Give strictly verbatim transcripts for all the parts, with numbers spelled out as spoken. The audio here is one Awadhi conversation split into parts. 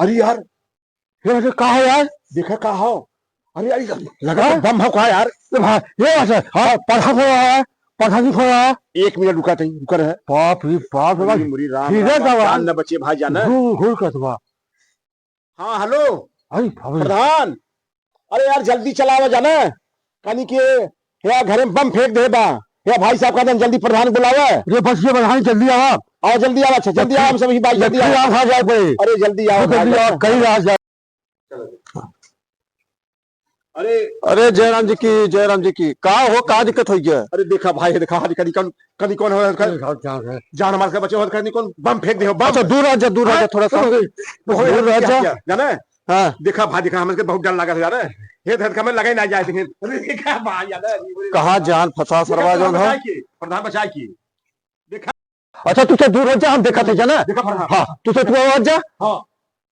अरे यार, ये लगे का है यार? देखा का हो? अरे यार, ये लगा तो बम हो का यार? ए भाई, ये बात है। हाँ, परधा फोड़ा है, परधा नहीं फोड़ा है। एक मिनट रुका तई, रुका रहे। बाप रे बाप रे, मुरी, मुरी, राम, सीधा राम, दवा। जान न बचे भाई, जान। घूर, घूर करत बा। हाँ, हेलो। अरे बाप रे। प्रधान, अरे यार, जल्दी चला आवा जाना, कनी के या घरे में बम फेंक दे बा। या भाई साहब का जल्दी प्रधान बुलावा। अरे बस ये प्रधान, जल्दी आवा। आओ, जल्दी आवा, अच्छा, जल्दी आवा, हम सब ही भाई, जल्दी आवा। रात आ जाए पड़े। अरे जल्दी आवा, जल्दी आवा, कहीं रात जाए। अरे, अरे जयराम जी की, जयराम जी की। का हो, का दिक्कत हो गया? अरे देखा भाई, देखा, हाँ, कनी कौन, कनी कौन हो, अरे, जान, जान है। जान हमारे से बचे हो, कनी कौन बम फेंक दे हो, बम। अच्छा, दूर रह जा, दूर रह जा, हाँ? थोड़ा सा। अरे, बहुत दूर रह जा। क्या, क्या, जाना है? हाँ। देखा भाई, देखा, हमके बहुत डर लगा था, जाना है? हे धरका में लगे ना जाए, लेकिन। अरे देखा भाई, जाना है? कहाँ जान फंसा सरवा प्रधान जौन हो? बचाए की, प्रधान बचाए की। देखा। अच्छा, तू से दूर हो जा, हम देखा थे, जाना? देखा प्रधान। हाँ, तू से तू आवाज जा। हाँ।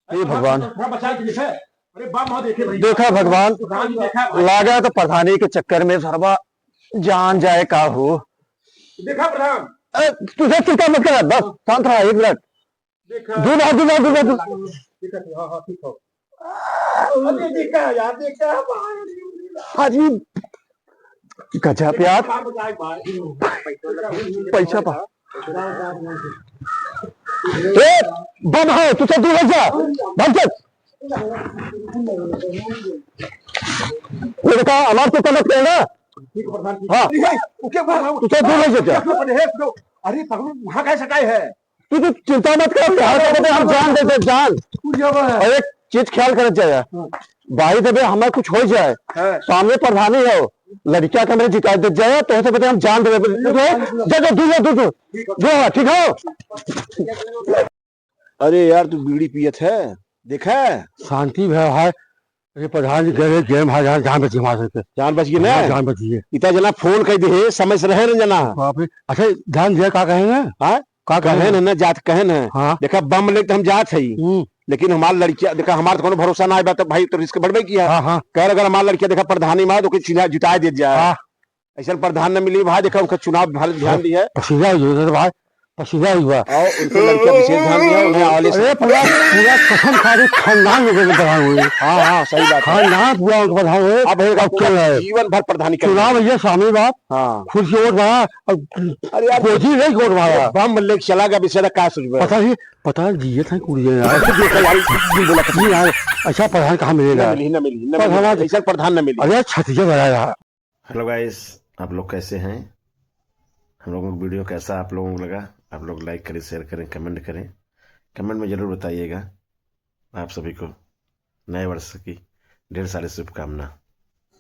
हे भगवान। थोड़ा बचा के देखे। अरे बाप, वहाँ देखे भाई। देखा भगवान, प्रधान जी देखा भाई। लागा तो प्रधानी के चक्कर में सरवा जान जाए का हो। देखा प्रधान। अरे, तुझे चिंता मत कर, बस शांत रहा, एक मिनट। देखा। दूर रहा, दूर रहा, दूर रहा, दूर। देखा, हाँ, हाँ, ठीक हो। अरे देखा यार, देखा भाई। अरे, गजब यार। पैसा पा। ए, बम है, तू तो दूर हट जा। भाग जा। ये बेटा, हमारे से मत कहना। हाँ। तू तो दूर हट जा। अरे, पगलू, वहाँ कैसे सटाए है? तू, तू चिंता मत कर, यहाँ से कहते हम जान देते, जान। और एक चीज ख्याल करत जाए, हाँ। भाई देवे हमें कुछ हो जाए, हाँ। सामने प्रधानी है, लड़किया के हमरे जिता दे जाए, तो से कहते हम जान देवे। तू तो जा, जा, दूर जा, दूर, दूर। जो है, ठीक है? अरे यार, तू बीड़ी पियत है, देखा? शांति भय है। अरे प्रधान जी, गए, गए, हमारे जान, जान बची हमारे से। जान बच गई ना? हाँ, जान बची है। इतना जना फोन कर दे, समय से रहे न जना। बाप रे। अच्छा, ध्यान दिया, का कहे ना? हाँ? का कहे कहे ना? ना, ना जात कहे ना। हाँ। देखा, बम लेके हम जात हई। हम्म। लेकिन हमार लड़किया, देखा, हमार तो कोनो भरोसा ना आए बा, तो भाई तो रिस्क बढ़बे किया। हाँ, हाँ। कह अगर हमार लड़किया, देखा, प्रधानी में आए, तो ओके चिन्हा जिताए दे जाए। हाँ। ऐसा प्रधान न मिली भाई, देखा, उनका चुनाव भर ध्यान दिया। पसीना ही हुआ भाई, पसीना ही हुआ। और उनके लड़किया विशेष ध्यान दिया, उन्हें आले से अरे पूरा, पूरा कसम खा के खानदान लोगों के प्रधान हुए। हाँ, हाँ, सही बात है। खानदान पूरा उनका प्रधान हुए। अब है, अब पूरा चल रहा है। जीवन भर प्रधानी कर चुनाव भैया सामने बाप। हाँ। खुद से वोट मारा, अब अरे यार, गोजी नहीं वोट मारा। बम लेके चला गया, बेचारा का सोचबे? पता नहीं, पता नहीं, जिए था कुड़िया यार। देखा यार, बोला नहीं यार, अच्छा प्रधान कहाँ मिलेगा? ना मिली, ना मिली, ना पर मिली। हमारा ऐसा प्रधान ना मिली। अरे यार, छत्तीसगढ़ आया। हेलो गाइस, आप लोग कैसे हैं? हम लोगों का वीडियो कैसा आप लोगों को लगा? आप लोग लाइक करें, शेयर करें, कमेंट करें। कमेंट में ज़रूर बताइएगा। आप सभी को नए वर्ष की ढेर सारी शुभकामना।